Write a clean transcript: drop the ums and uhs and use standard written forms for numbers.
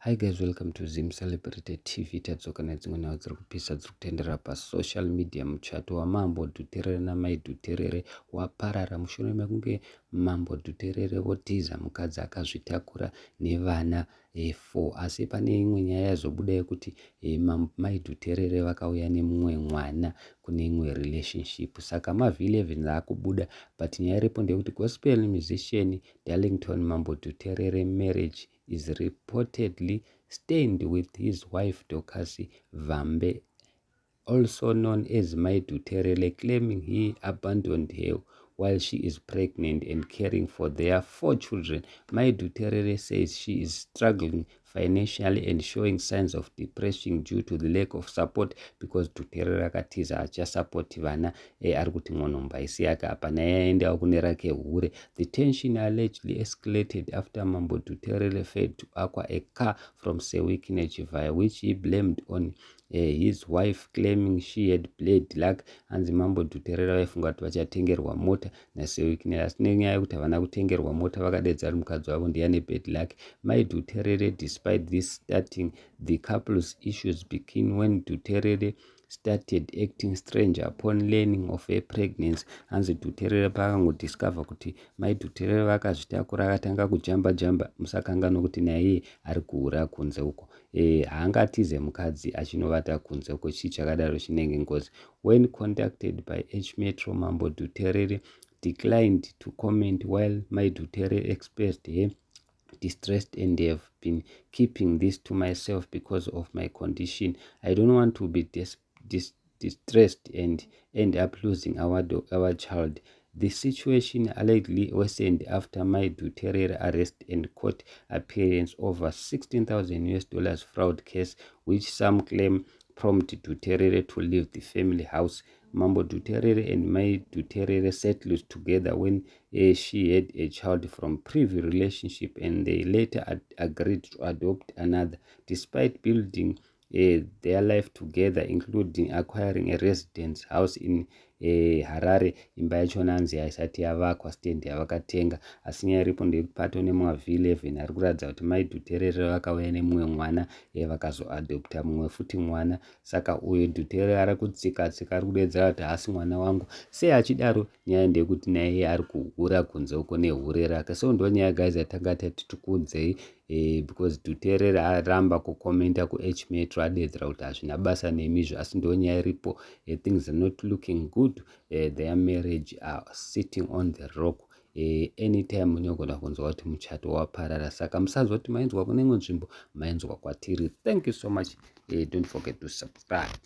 Hi guys, welcome to Zim Celebrity TV. Tadzoka nedzimwe nhau dziri kupisa dziri kutenderera pasocial media. Muchato waMambo Dhuterere naMai Dhuterere waparara mushure mekunge Mambo Dhuterere votiza mukadzi akazvitakura nevana 4. Asi pane imwe nyaya yazobuda yekuti Mai Dhuterere vakauya nemumwe mwana kune imwe relationship, saka maV11 akubuda. But nyaya iripo ndeyekuti gospel musician Darlington Mambo Dhuterere marriage is reportedly stained, with his wife Dorcas Vambe, also known as Mai Dhuterere, claiming he abandoned her while she is pregnant and caring for their four children. Mai Dhuterere says she is struggling financially and showing signs of depression due to the lack of support, because Dhuterere akatiza achasapoti vana. Ari kuti mwonomba isi yake hapana yaendawo kune rake hure. The tension allegedly escalated after Mambo Dhuterere failed to acquire a car from Sir Wicknell Chivayo, which he blamed on his wife, claiming she had bad luck. Hanzi Mambo Dhuterere vaifunga kuti vachatengerwa mota naSir Wicknell, asi nenyaya yekuti havana kutengerwa mota, vakadedza ari mukadzi wavo ndiane bad luck. Mai Dhuterere, despite this starting the couple's issues begin when Dhuterere started acting strange upon learning of a pregnancy. Hanzi Dhuterere paakangodiscover kuti Mai Dhuterere vakazvitakura, akatanga kujamba jamba. Musakanganwa kuti naiye ari kuhura kunze uko. Haangatize mukadzi achinovata kunze uko. Chii chakadaro? Chinenge ngozi. When contacted by H Metro, Mambo Dhuterere declined to comment, while Mai Dhuterere expressed her distressed and have been keeping this to myself because of my condition. I don't want to be distressed and end up losing our child. The situation allegedly worsened after Mai Dhuterere arrest and court appearance over US$16,000 fraud case, which some claim prompted Dhuterere to leave the family house. Mambo Dhuterere and Mai Dhuterere settled together when she had a child from previous relationship, and they later agreed to adopt another. Despite building their life together, including acquiring a residence house in Harare, imba yachona hanzi haisati yavakwa, stand yavakatenga. Asi nyaya iripo ndeyekuti pato nemwaV11 ari kuratidza kuti Mai Dhuterere vakauya nemumwe mwana, vakazoadopta mumwe futi mwana. Saka uyo Dhuterere ari kutsika tsika, ari kudedzera kuti haasi mwana wangu. Sei achidaro? Nyaya ndeyekuti naiye ari kuhura kunze uko nehure rake. So ndo nyaya, guys, yatanga tati tikuudzei, because Dhuterere aramba kukomenta kuH Metro, adedzera kuti hazvina basa nemizvo. Asi ndo nyaya iripo. Things are not looking good. Their marriage are sitting on the rock. Anytime munogona kunzwa kuti muchato waparara. Saka musazwa kuti mainzwa kune imwe nzvimbo, mainzwa kwatiri. Thank you so much. Don't forget to subscribe.